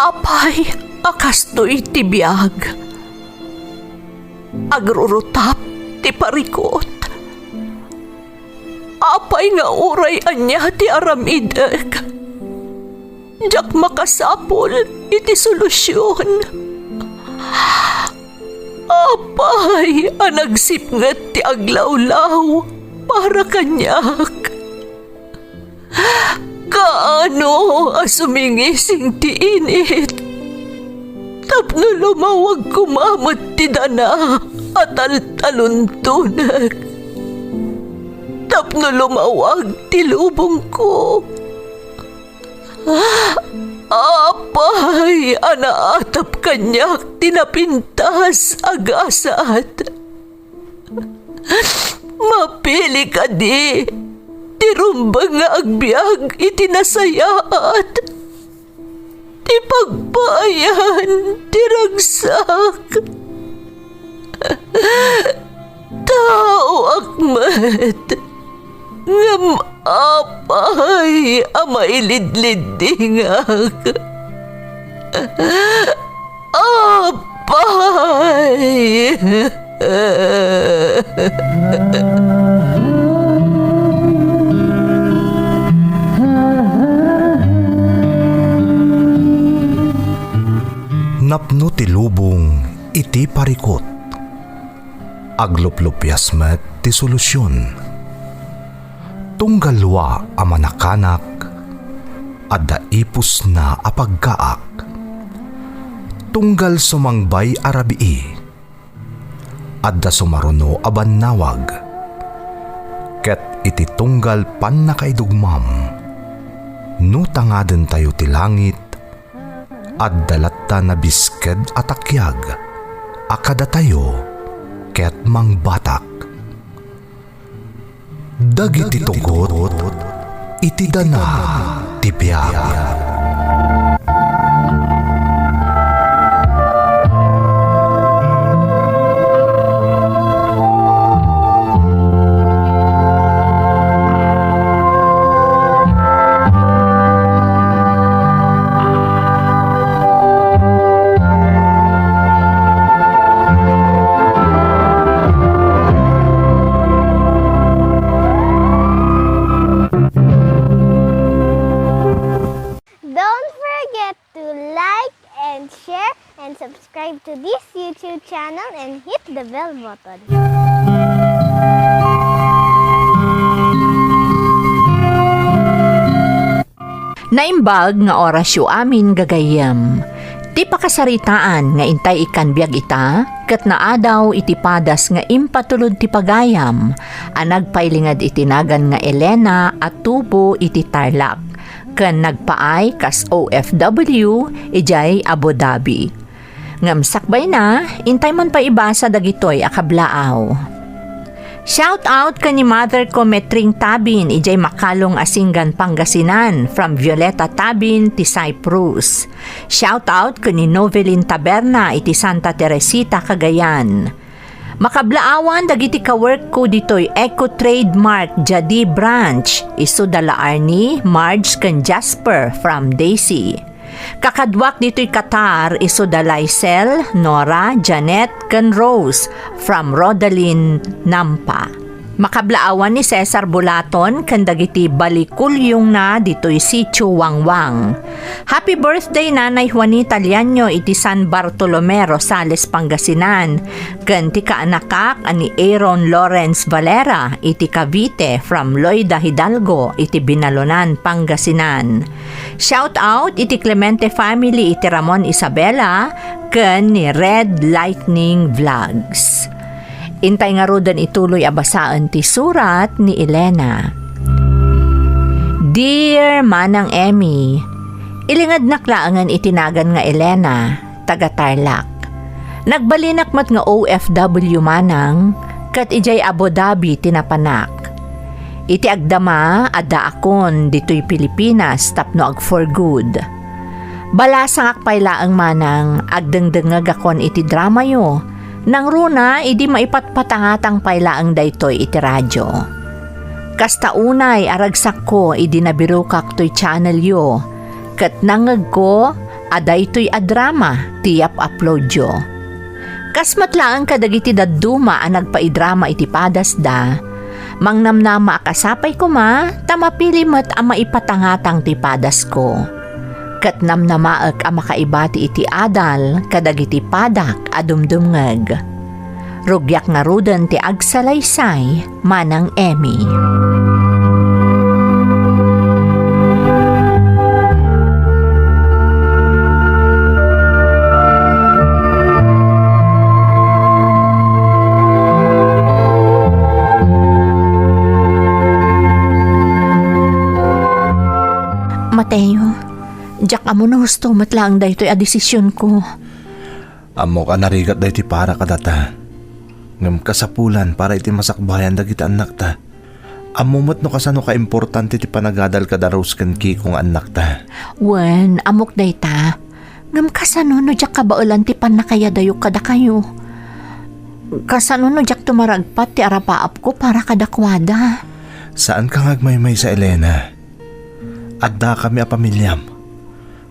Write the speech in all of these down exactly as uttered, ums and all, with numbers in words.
Apay a kastoy ti biag? Agrurutap ti parikut. Apay nga uray ania ti aramidek, diak makasapul iti solusion. Apay a nagsipnget ti aglawlaw para kaniak? Kaano a sumingising ti init tapno lumawag koma met ti dana a taltaluntonek, tapno lumawag ti lubongko? Apay a naatap kaniak ti napintas a gasat? Mapili kadi ti rumbeng nga agbiag iti nasayaat, ti pagpaayan ti ragsak? Taoak met, ngem apay a mailidliddingak? Apay! Napno ti lubong iti parikut. Agluplupias met ti solusion. Tunggal lua a manakanak, adda ipusna a pagkaak. Tunggal sumangbay a rabii, adda sumaruno a bannawag. Ket iti tunggal pannakaidugmam, no tangadentayo ti langit, adda latta nabisked a takiag a kadatayo ket mangbatak. Dagiti tugot iti dana ti biag. Don't forget to like and share and subscribe to this YouTube channel and hit the bell button. Naimbag nga orasyo amin, gagayyem. Ti pakasaritaan nga intay ikkan biag ita, ket naadaw iti padas nga impatulod ti pagayam a nagpailinged iti nagan nga Elena a tubo iti Tarlac, ken nagpaay kas O F W idiay Abu Dhabi. Ngem sakbayna, intay man pay ibasa dagitoy a kablaaw. Shout out ken ni mother ko Metring Tabin idiay Makalong a Singgan, Pangasinan, from Violeta Tabin ti Cyprus. Shout out ken ni Novelin Taberna iti Santa Teresita, Cagayan. Makablaawan dagiti kawork ko ditoy Eco Trademark Jadi Branch, isu da la Arnie, Marge, ken Jasper from Daisy. Kakaduak ditoy Qatar, isu da Lysel, Nora, Janet, ken Rose from Rodalin, Nampa. Makablaawan ni Cesar Bulaton ken dagiti balikulyongna ditoy Sitio Wangwang. Happy birthday, Nanay Juanita Liaño, iti San Bartolome, Rosales, Pangasinan, ken ti kaanakak a ni Aaron Lawrence Valera iti Cavite from Loida Hidalgo iti Binalonan, Pangasinan. Shout out iti Clemente family iti Ramon Isabela ken ni Red Lightning Vlogs. Intay ngaruden ituloy a basaen ti surat ni Elena. Dear Manang Emmy, ilingednak laengen iti nagan nga Elena, taga Tarlac. Nagbalinak met nga O F W manang, ket idiay Abu Dhabi ti napanak. Iti agdama, addaakon ditoy Pilipinas tapno ag for good. Balasangak pay laeng manang agdengdengngegakon iti dramayo, nangruna idi maipatpatangatang pay laeng daytoy iti radio. Kasta unay a ragsakko idi nabirokak toy channelyo, ket nangngegko a daytoy a drama ti yap-uploadyo. Kas met laeng kadagiti dadduma a nagpaidrama iti padasda, mangnamnama a kasapay koma ta mapili met a maipatangatang ti padasko. Ket namnamaek a makaibati iti adal kadagiti padak a dumdumngeg. Rugiak ngaruden ti agsalaysay, Manang Emmy. Mateo, diak ammo no husto met laeng daytoy a desisionko. Ammok a narigat daytoy para kadata. Ngem kasapulan para iti masakbayan dagiti annakta. Ammo met no kasano kaimportante ti panagadal kada Rose ken Kiko nga annakta. Wen, ammok dayta. Ngem kasano no diak kabaelan ti pannakayadayok kadakayo? Kasano no diakto maragpat ti arapaapko para kadakuada? Saanka nga agmaymaysa, Elena. Addakami a pamiliam.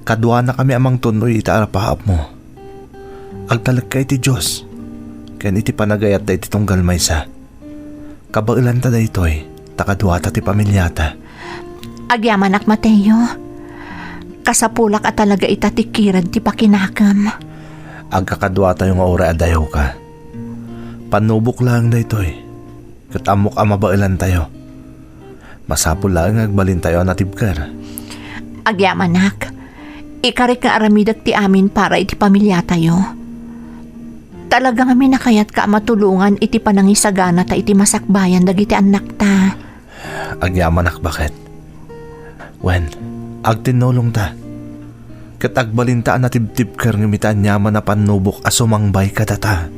Kaduanakami a mangtun-oy iti arapaapmo. Agtalekka iti Dios ken iti panagayatta iti tunggal maysa. Kabaelanta daytoy, ta kaduata ti pamiliata. Agyamanak, Mateo. Kasapulak a talaga ita ti kired ti pakinakem. Agkakaduatayo nga uray a dayawka. Pannubok laeng daytoy, ket ammok a mabaelantayo. Masapul laeng nga agbalintayo a natibker. Agyamanak, ikarik nga aramidek ti amin para iti pamiliatayo. Talaga ngamin a kayatka a matulongan iti panangisaganata iti masakbayan dagiti annakta. Agyamanak, baket. Wen, agtinnulongta. Ket agbalinta a natibtibker ngem iti aniaman a pannubok a sumangbay kadata.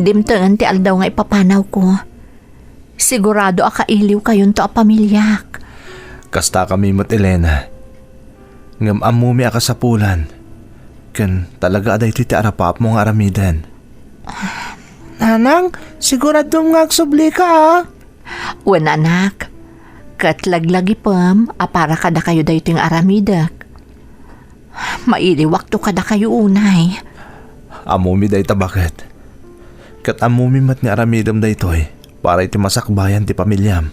Dimtengen ti aldaw nga ipapanawko. Sigurado a kailiwkayonto a pamiliak. Kastakami met, Elena. Ngem ammomi a kasapulan, ken talaga a daytoy ti arapaapmo nga aramiden. Nanang, siguradom nga agsublika, a? Wen, anak. Ket laglagipem a para kadakayo daytoy nga aramidek. Mailiwakto kadakayo unay. Ammomi dayta, baket. Ket ammomi met nga aramidem daytoy para iti masakbayan ti pamiliam.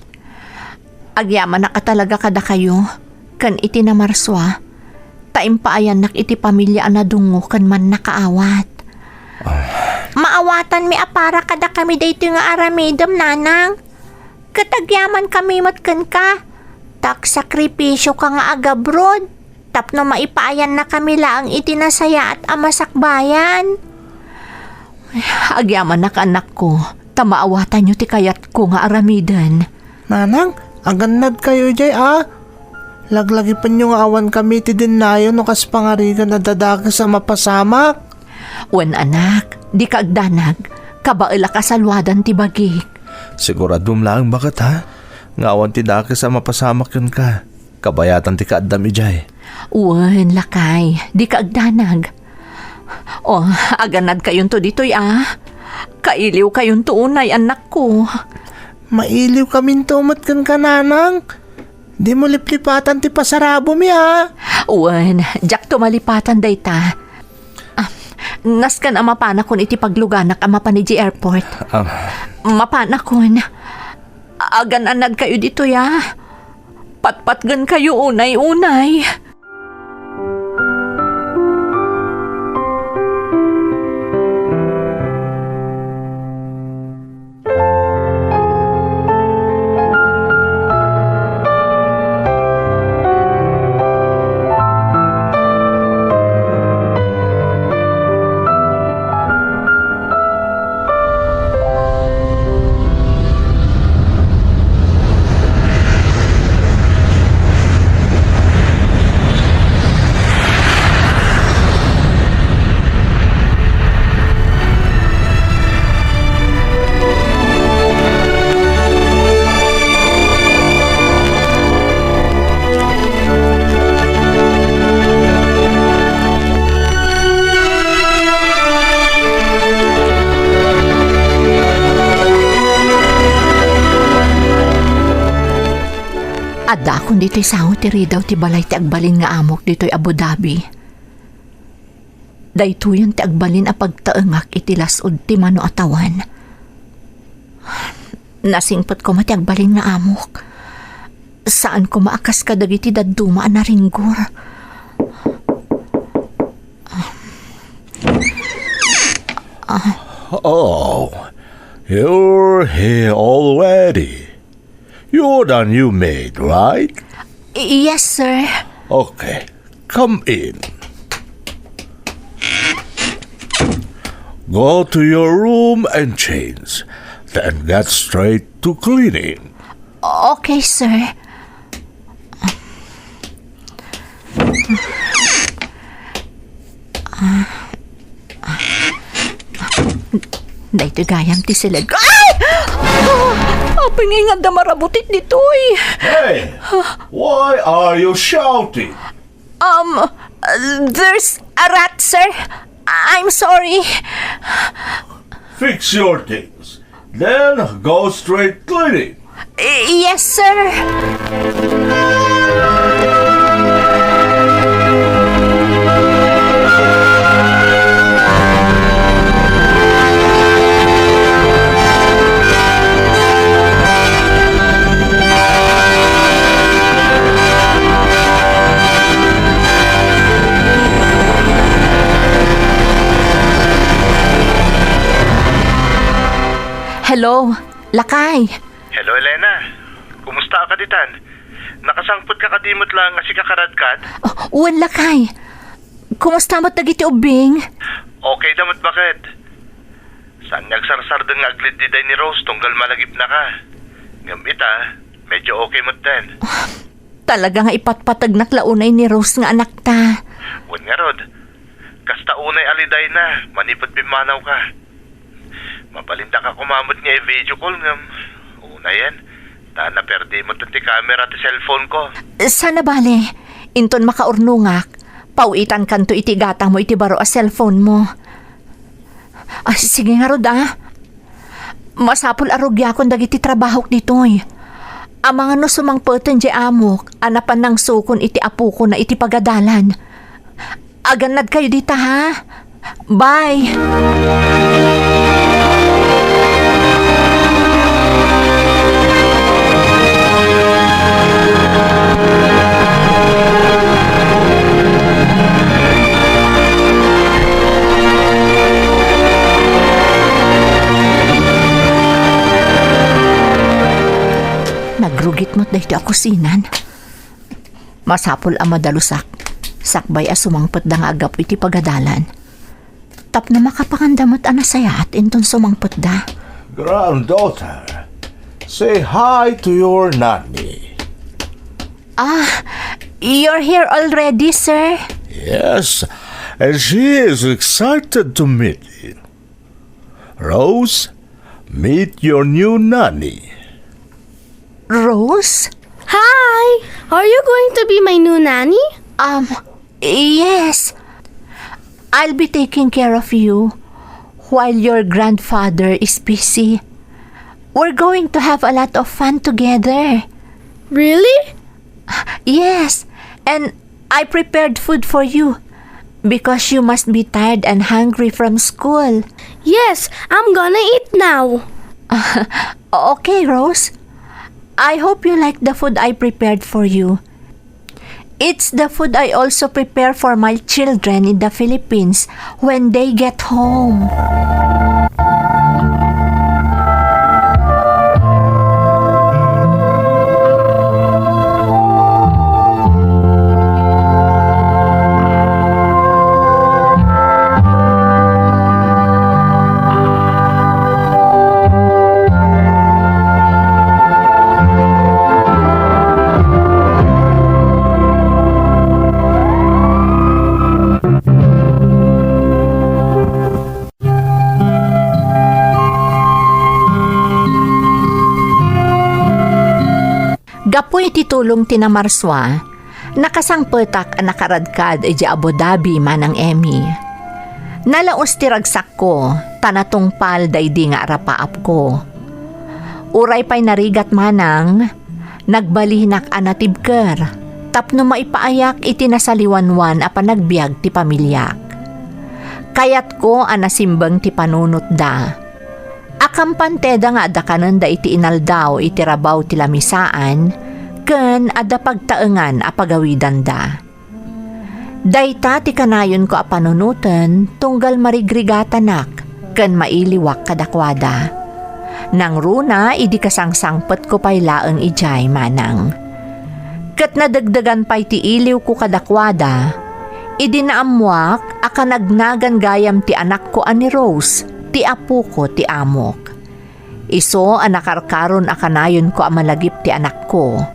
Agyamanak a talaga kadakayo, ken iti namarsua, ta impaayannak iti pamilia a nadungngo ken mannakaawat. Ah. Maawatanmi a para kadakami daytoy nga aramidem, nanang. Ket agyamankami met kenka, ta agsakripisioka nga agabrod, tapno maipaayannakami laeng iti nasayaat a masakbayan. Agyamanak, anakko, ta maawatanyo ti kayatko nga aramiden. Nanang, agannadkayo idiay, a? Laglagipenyo nga awankami ti dennayo no kas pangarigan a dadakes a mapasamak. Wen, anak, dika agdanag, kabaelak a saluadan ti bagik. Siguradom laeng, baket, ha? Nga awan ti dakes a mapasamak kenka. Kabayatan ti kaaddam idiay. Wen, lakay, dika agdanag. O, agannadkayonto ditoy, a? Kailiwkayonto unay, annakko. Mailiwkaminto met kenka, nanang. Dimo liplipatan ti pasarabomi, a? Wen, diakto malipatan dayta. Ah, nasken a mapanakon iti pagluganak a mapan idiay airport. Ah. Mapanakon. Agan-annadkayo ditoy, a? Patpatgenkayo unay-unay. Addaakon ditoy sango ti ridaw ti balay ti agbalin nga amok ditoy Abu Dhabi. Daytoyen ti agbalin a pagtaengak iti las-ud ti mano a tawen. Nasingpet koma ti agbalin nga amok. Saan koma a kas kadagiti dadduma a naringgor. Oh, you're here already. You're the new maid, right? Yes, sir. Okay, come in. Go to your room and change. Then get straight to cleaning. Okay, sir. Daytoy gayam ti siled ko. Ay! Ah! Apay nga ingadda marabutit ditoy? Hey! Why are you shouting? Um, uh, there's a rat, sir. I'm sorry. Fix your things. Then go straight cleaning. Y- yes, sir. Hello, lakay. Hello, Elena. Kumusta ka ditan? Nakasangpet ka kadi met laeng a sika karadkad? Oh, wen, lakay. Kumusta met dagiti ubbing? Okay da met, baket. Saan nga agsarsardeng nga agliddiday ni Rose tunggal malagipnaka. Ngem ita, medyo okay met den. Talaga nga ipatpategnak la unay ni Rose nga anakta. Wen ngarud, kasta unay a lidayna manipud pimmanawka. Mabalindaka koma met nga i-video call ngem unayen, ta naperdi met ti camera ti cellphone ko. Saan a bale, inton makaurnongak, pawitankanto iti igatangmo iti baro a cellphone mo. Ah, sige ngarud, ah. Masapul a rugiakon dagiti trabahok ditoy. Amangan no sumangpeten diay amok a napan nangsukon iti apokona iti pagadalan. Agannadkayo dita, ha? Bye! Nagrugit met daytoy a kusinan. Masapul a madalusak, sakbay a sumangpetda nga aggapu iti pagadalan. Tapno makapanganda met a nasayaat inton sumangpetda. Granddaughter, say hi to your nanny. Ah, you're here already, sir? Yes, and she is excited to meet you. Rose, meet your new nanny. Rose? Hi! Are you going to be my new nanny? Um, yes. I'll be taking care of you while your grandfather is busy. We're going to have a lot of fun together. Really? Yes, and I prepared food for you because you must be tired and hungry from school. Yes, I'm gonna eat now. Okay, Rose. I hope you like the food I prepared for you. It's the food I also prepare for my children in the Philippines when they get home. Gapu iti tulong ti namarsua, nakasangpetak a nakaradkad idiay Abu Dhabi, Manang Emmy. Nalaus ti ragsakko, ta natungpal daydi nga arapaapko. Uray pay narigat manang, Nagbalinak a natibker tapno maipaayak iti nasaliwanwan a panagbiag ti pamiliak. Kayatko a nasimbeng ti panunotda. Akampanteda nga adda kanenda iti inaldaw iti rabaw ti lamisaan ken adda pagtaengan a pagawidanda. Dayta ti kanayonko a panunoten tunggal marigrigatanak ken mailiwak kadakuada. Nangruna idi kasangsangpetko pay laeng idiay manang. Ket nadegdegan pay ti iliwko kadakuada, idi naammoak a kanagnagan gayam ti anakko a ni Rose, ti apoko ti amok. Isu a nakarkaron a kanayonko a malagip ti anakko.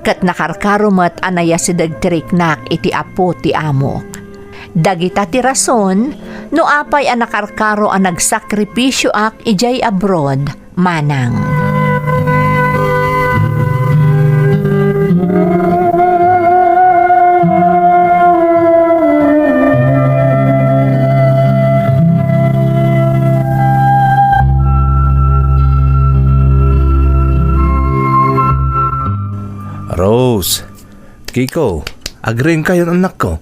Ket nakarkaro met a nayasideg ti riknak iti apo ti amok. Dagita ti rason no apay a nakarkaro a nagsakripisioak idiay abroad, manang. Rose, Kiko, agriingkayon, annakko.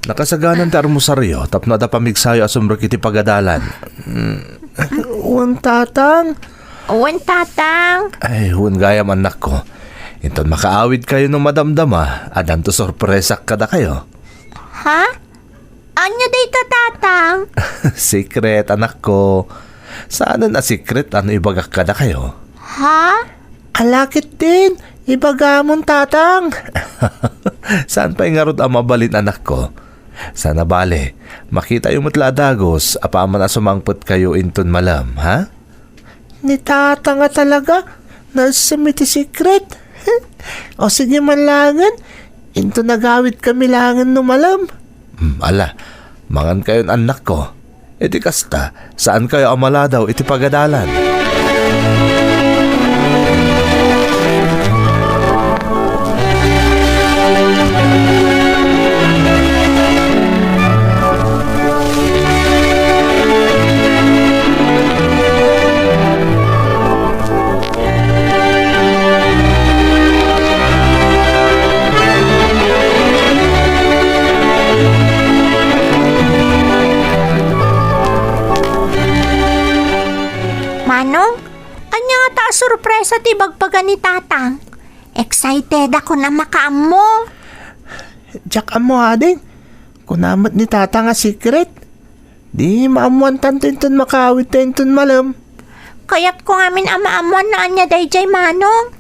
Nakasaganan ti armusaryo tapno adda pamigsayo a sumrek iti pagadalan. Wen, Tatang. Wen, Tatang. Ay, wen gayam, annakko. Inton makaawidkayo no madamdama, addanto sorpresak kadakayo. Ha? Ania dayta, Tatang? Secret, anakko. Saanen a secret a no ibagak kadakayo. Ha? Ala ketdin, ibagamon, Tatang. Saan pay ngarud a mabalin, anakko? Sana bale, makitayo met la a dagus apaman a sumangpetkayo inton malem, ha? Ni Tatang a talaga, naessem iti secret. O sige man laengen, inton agawidkami laengen no malem. Hmm, ala, mangankayon, annakko. Iti kasta, saankayo a maladaw iti pagadalan. Manong, ania ngata a sorpresa ti ibagbaga ni Tatang? Excited ako a makaammo. Diak ammo, ading. Kuna met ni Tatang a secret. Di maammuantanto inton makaawidta inton malem. Kayatko ngamin a maammuan no ania daydiay, Manong.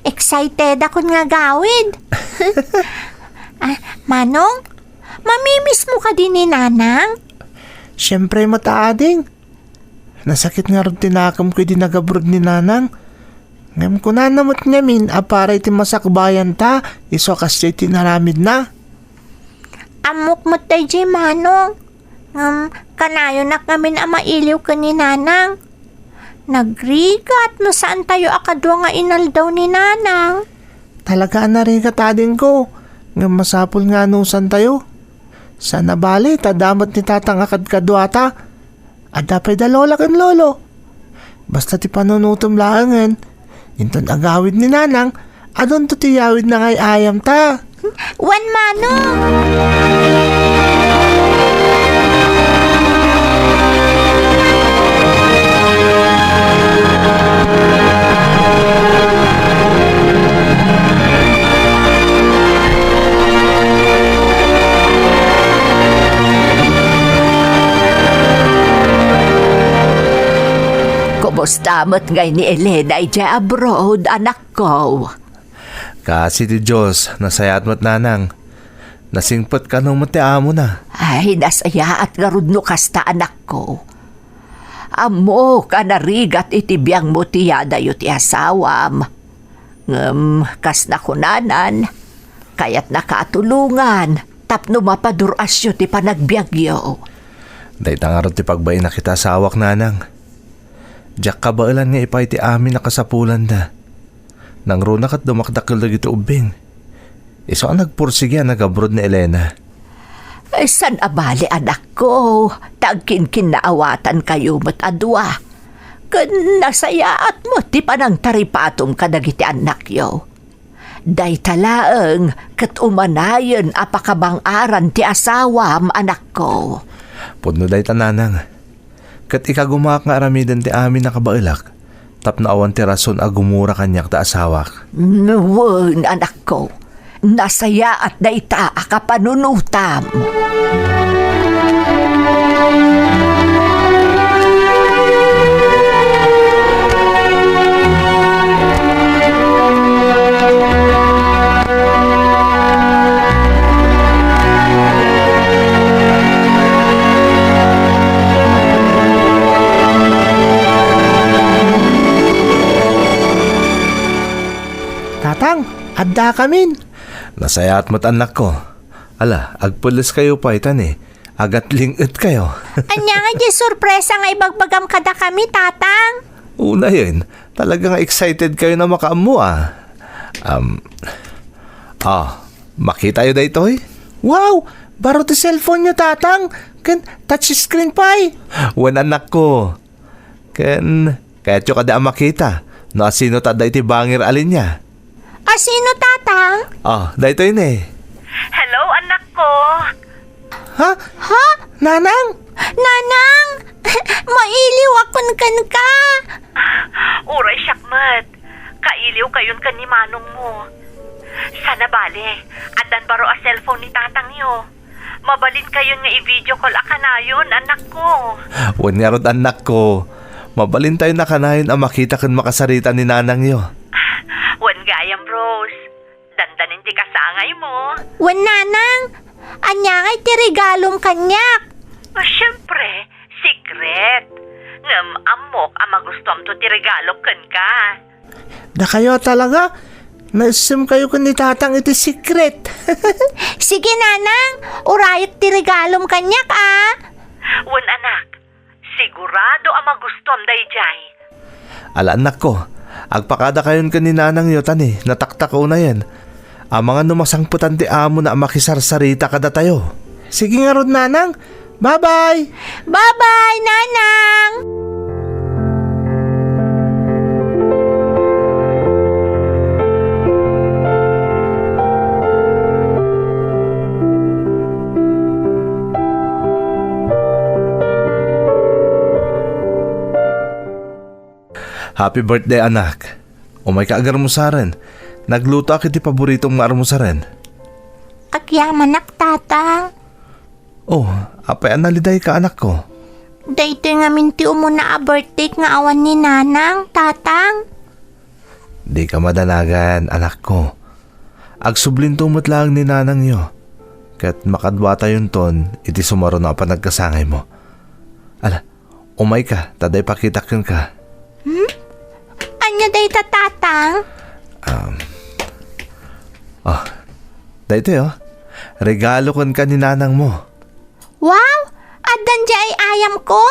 Excited akon nga agawid. Ah, Manong, mamimiss mo kadi ni Nanang? Siempre met, ading. Nasakit ngarud ti nakemko idi nagabroad ni Nanang. Ngem kunana met ngamin a para iti masakbayanta, isu a kasdiay ti inaramidna. Ammok met daydiay, Manong. Ngem kanayonak ngamin a mailiw ken ni Nanang. Nagrigat no saantayo a kadua nga inaldaw ni Nanang. Talaga a narigat, adingko. Ngem masapul nga anusantayo. Sana bale, ta adda met ni Tatang a kadkaduata. Adda pay da Lola ken Lolo. Basta ti panunotem laengen, inton agawid ni Nanang, adunto ti yawidna nga ay-ayamta. Wen, Manong! Kumusta met ngay ni Elena idiay abroad, anakko? Kaasi ti Dios, nasayaat met, Nanang. Nasingpet kano met ti amona. Ay, nasayaat ngarud no kasta, anakko. Ammok a narigat iti biangmo ti yadayo ti asawam. Ngem kas nakunanan, kayatnaka a tulongan tapno mapadur-asyo ti panagbiagyo. Dayta ngarud ti pagbainnak iti asawak, Nanang. Diak kabaelan nga ipaay ti amin a kasapulanda. Nangruna ket dumakdakkel dagiti ubbing. Isu a nagpursigi a nagabroad ni Elena. Ay, saan a bale, anakko, ta agkinkinnaawatankayo met a dua. Ken nasayaat met ti panangtaripatom kadagiti annakyo. Dayta laeng ket umanayen a pakabang-aran ti asawam, anakko. Pudno dayta, nanang. Ket ikagumaak nga aramiden ti amin a kabaelak, tapno awan ti rason a gumura kaniak ti asawak. Wen, anakko. Nasayaat dayta a kapanunotam. Tatang, addakamin. Nasayaat met, annakko. Ala, agpelleskayo pay, ta ni, agatling-etkayo. Ania nga diay sorpresa nga ibagbagam kadakami, Tatang? Unayen, talaga nga excited kayo na makaammo, ah. Um, ah, makitayo daytoy? Wow! Baro ti cellphone-yo, Tatang! Ken touch screen pay! Wen, annakko. Ken, kayatyo kadi a makita no asino ta adda iti bangir a linia? Asino, Tatang? Ah, daytoy ne. Hello, annakko. Ha? Ha? Nanang? Nanang! Mailiwakon kenka! Uray siak met. Kailiwkayon ken ni manongmo. Sana bale, addan baro a cellphone ni tatangyo. Mabalinkayon nga i-video call a kanayon, annakko. Wen ngarud, annakko. Mabalintayon a kanayon a makita ken makasarita ni nanangyo. Wen gayam, Rose. Dandanin ti kasangaymo. Wen, nanang, ania ngay ti regalom kaniak? Ah, siempre, secret. Ngem ammok a magustuamto ti regalok kenka. Dakayo talaga, naissemkayo ken ni tatang iti secret. Sige, nanang, urayek ti regalom kaniak, a. Wen, anak, sigurado a magustuam daydiay. Ala, annakko, agpakadakayon ken ni nanangyo ta ni, nataktakon a yen. Amangan no masangpetan ti amona a makisarsarita kadatayo. Sige ngarud, nanang. Bye-bye! Bye-bye, nanang! Happy birthday, anak. Umayka agarmusaren. Naglutoak iti paboritom nga armusaren. Agyamanak, tatang. Oh, apay a nalidayka, anakko? Daytoy ngamin ti umuna a birthday nga awan ni nanang, tatang. Dika madanagan, anakko. Agsublinto met laeng ni nanangyo, ket makadwatayonton iti sumaruno a panagkasangaymo. Ala, umayka, ta adda ipakitak kenka. Hmm? Ania dayta, tatang? Um, oh, daytoy, oh. Regalo kenka ni nanangmo. Wow! Addan diay ay-ayamko?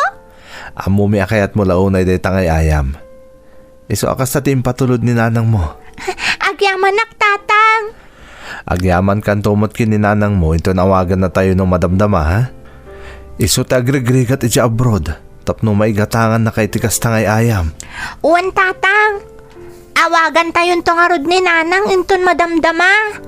Ammomi a kayatmo la unay dayta nga ay-ayam. Isu a kasta ti impatulod ni nanangmo. Agyamanak, tatang. Agyamankanto met ken ni nanangmo inton awagannatayo no madamdama, ha? Isu ti agrigrigat idiay abroad tapno maigatangannaka iti kasta nga ay-ayam. Wen, tatang. Awagantayonto ngarud ni nanang inton madamdama.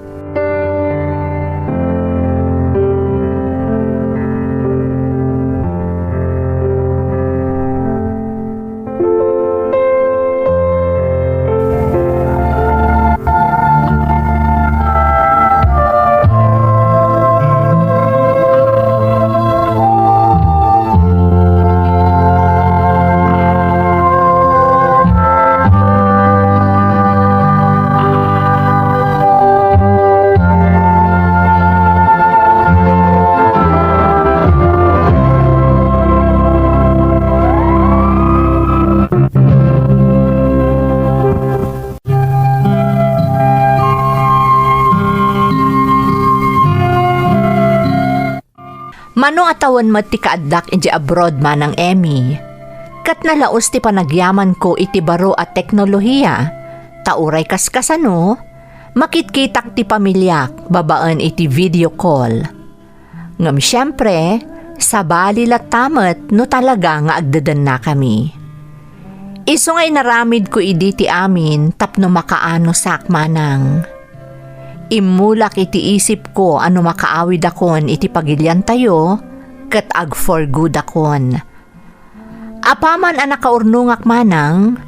Mano a tawen met ti kaaddak idiay abroad, Manang Emmy, ket nalaus ti panagyamanko iti baro a teknolohia, ta uray kaskasano, makitkitak ti pamiliak babaen iti video call. Ngem siempre, sabali latta met no talaga nga agdedennakami. Isu nga inaramidko idi ti amin tapno makaanosak, manang. Immulak iti isipko a no makaawidakon iti pagiliantayo, ket ag-for-goodakon. Apaman a nakaurnongak, manang,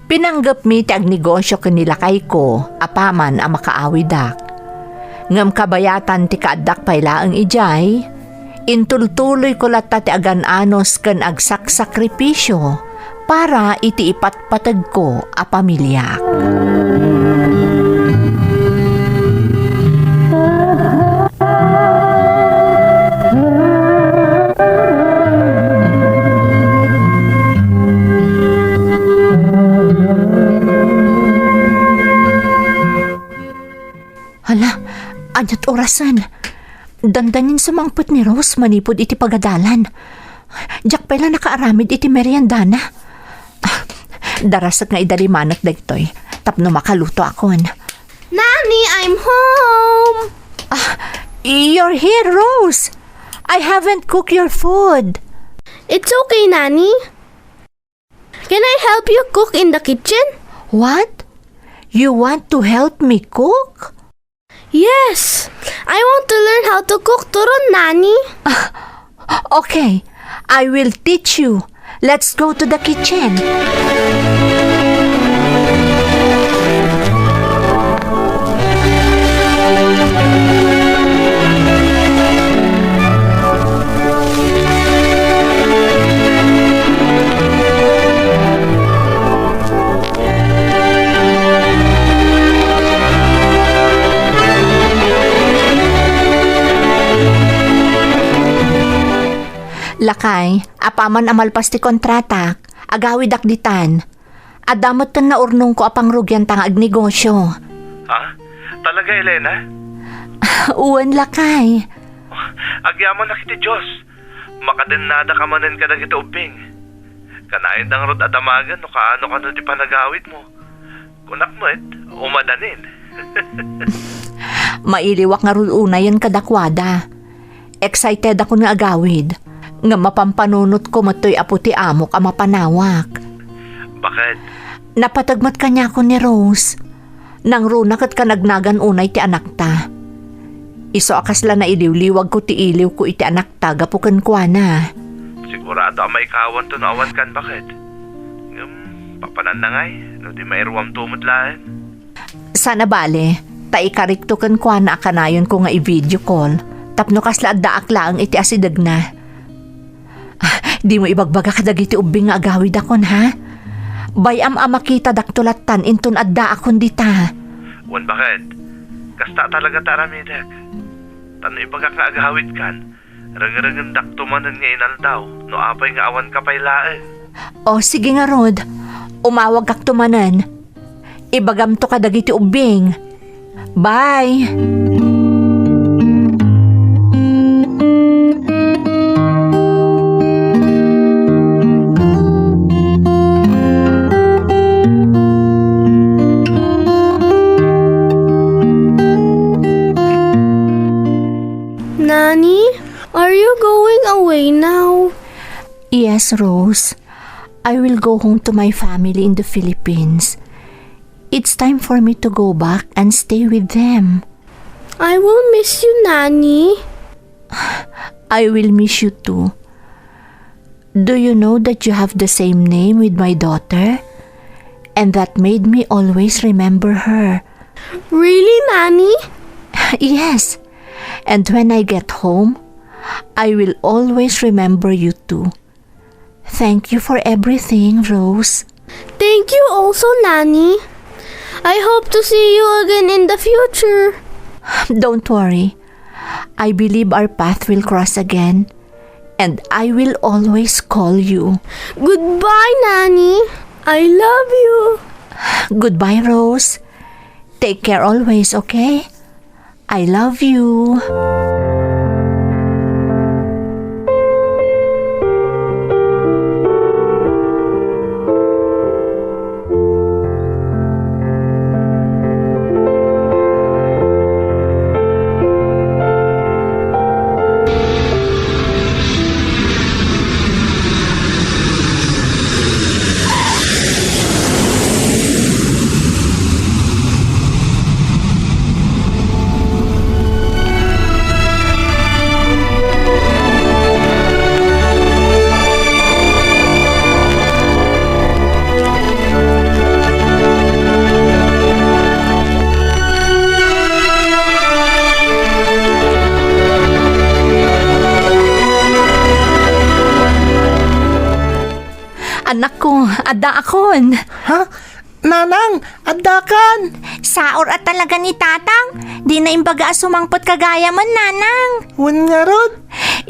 pinanggepmi ti agnegosio ken ni lakayko apaman a makaawidak. Ngem kabayatan ti kaaddak pay laeng idiay, intultuloyko latta ti agan-anos ken agsaksakripisio para iti ipatpategko a pamiliak. Hala, ania't orasen? Dandanin sumangpet ni Rose manipud iti pagadalan. Diak pay la nakaaramid iti meriendana. Ah, darasek nga idalimanek dagitoy tapno makalutoakon. Nani, I'm home! Ah, you're here, Rose! I haven't cooked your food. It's okay, Nani. Can I help you cook in the kitchen? What? You want to help me cook? Yes! I want to learn how to cook turon, Nani. Okay, I will teach you. Let's go to the kitchen. Lakay, apaman a malpas ti kontratak, agawidak ditan. Adda met ken naurnongko a pangrugianta nga agnegosio. Ha? Talaga, Elena? Wen, lakay. Agyamanak iti Dios. Makadennadaka manen kadagiti ubbing. Kanayon ngarud a damagen no kaano kano ti panagawidmo. Kunak met, umadanin. Mailiwak ngarud unayen kadakuada. Excited ako nga agawid, ngem mapampanunotko met toy apo ti amok a mapanawak. Baket? Napateg met kaniakon ni Rose. Nangruna ket kanagnagan unay ti anakta. Isu a kasla nailiwliwagko ti iliwko iti anakta gapu kenkuana. Sigurado a maikawanto no awankan, baket. Ngem, papananna ngay, no di mairuamto met laeng. Saan a bale, ta ikarikto kenkuana a kanayonko nga i-video call, tapno kasla addaak laeng iti asidegna. Ah, dimo ibagbaga kadagiti ubbing nga agawidakon, ha? Bay-am a makitadakto lattan inton addaakon dita. Wen, baket? Kasta talaga ti aramidek. Tapno ibagak nga agawidkan, rengrengendakto manen nga inaldaw no apay nga awanka pay laeng. O, sige ngarud. Umawagkakto manen. Ibagamto kadagiti ubbing. Bye! Nani, are you going away now? Yes, Rose. I will go home to my family in the Philippines. It's time for me to go back and stay with them. I will miss you, Nani. I will miss you too. Do you know that you have the same name with my daughter? And that made me always remember her. Really, Nani? Yes. And when I get home, I will always remember you too. Thank you for everything, Rose. Thank you also, Nani. I hope to see you again in the future. Don't worry. I believe our path will cross again, and I will always call you. Goodbye, Nani. I love you. Goodbye, Rose. Take care always, okay? I love you. Addaakon. Ha? Nanang, addakan! Saor a talaga ni Tatang. Dina imbaga a sumangpet ka gayam, Nanang. Wen ngarud?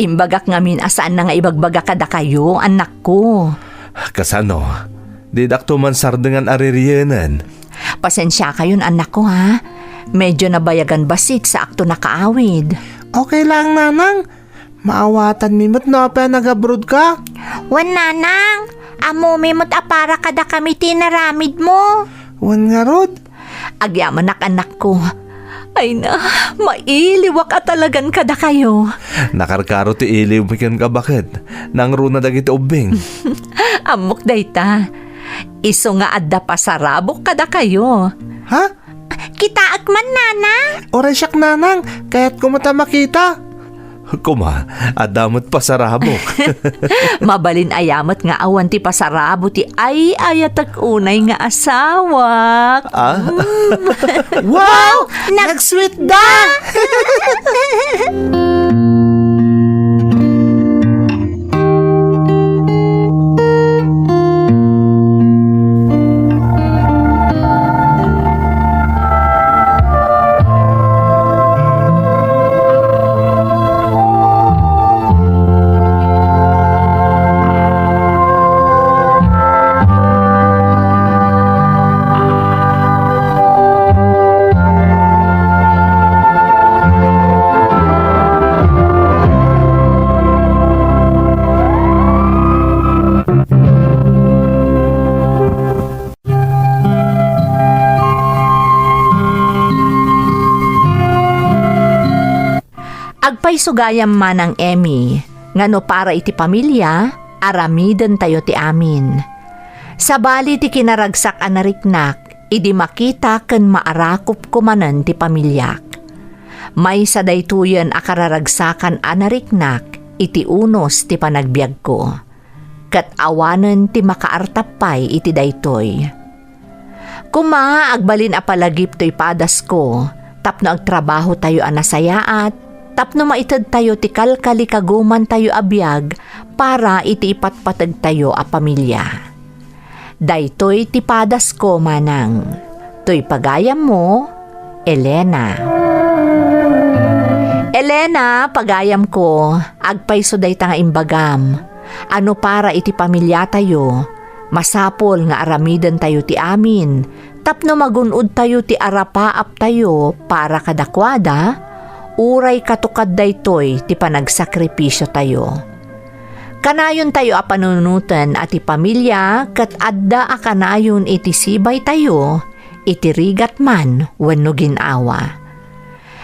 Imbagak ngamin a saanna nga ibagbaga kadakayo, annakko. Kasano? Didakto man sardengan a ririenen. Pasensiakayon, annakko, ha? Medyo nabayagan bassit saakto nakaawid. Okay lang, Nanang. Maawatanmi met no apay a nagabrodka. Wen, Nanang, ammomi met a para kadakami ti inaramidmo. Wen ngarud? Agyamanak, annakko. Ay na, mailiwak a talagan kadakayo. Nakarkaro ti iliwmi ken kabaket. Nangruna dagiti ubbing. Ammok dayta. Isu nga adda pasarabok kadakayo. Ha? Kitaek man, Nana. Uray siak, Nanang, kayatko met a makita. Kuma, adda met pasarabok. Mabalin aya met nga awan ti pasarabo ti ay-ayatek unay nga asawak. Ah? Mm. Wow! Nag- Nag-sweet da! Agpayso gayam, Manang Emmy, nga no para iti pamilia, aramidentayo ti amin. Sabali ti kinaragsak a nariknak, idi makita ken maarakupko manen ti pamiliak. Maysa daytoyen a kararagsakan a nariknak iti unos ti panagbiagko. Ket awanen ti makaartap pay iti daytoy. Kuma, agbalin a palagip toy padasko tapno agtrabahotayo a nasayaat, tapno maitedtayo ti kalkalikagumantayo a biag para iti ipatpategtayo a pamilia. Daytoy ti padasko, Manang. Toy pagayammo, Elena. Elena, pagayamko, agpayso dayta nga imbagam. A no para iti pamiliatayo, masapul nga aramidentayo ti amin tapno magun-odtayo ti arapaaptayo para kadakuada, uray katukad daytoy ti panagsakripisiotayo. Kanayontayo a panunoten a ti pamilia ket adda a kanayon iti sibaytayo, iti rigat man wenno gin-awa.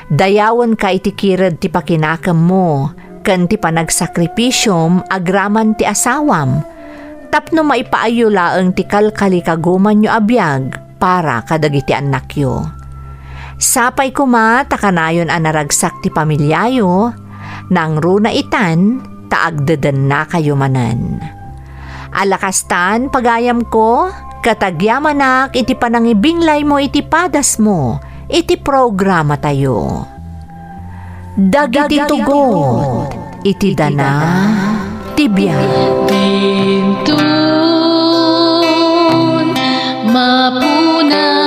Dayawenka iti kired ti pakinakemmo ken ti panagsakripisom agraman ti asawam, tapno maipaayyo laeng ti kalkalikagumanyo a biag para kadagiti annakyo. Sapay koma ta kanayon a naragsak ti pamiliayo, nangruna itan ta agdedennakayo manen. Alakastan, pagayamko, ket agyamanak iti panangibinglaymo iti padasmo iti programatayo. Dagiti tugot iti dana ti biag. Dintun, mapuna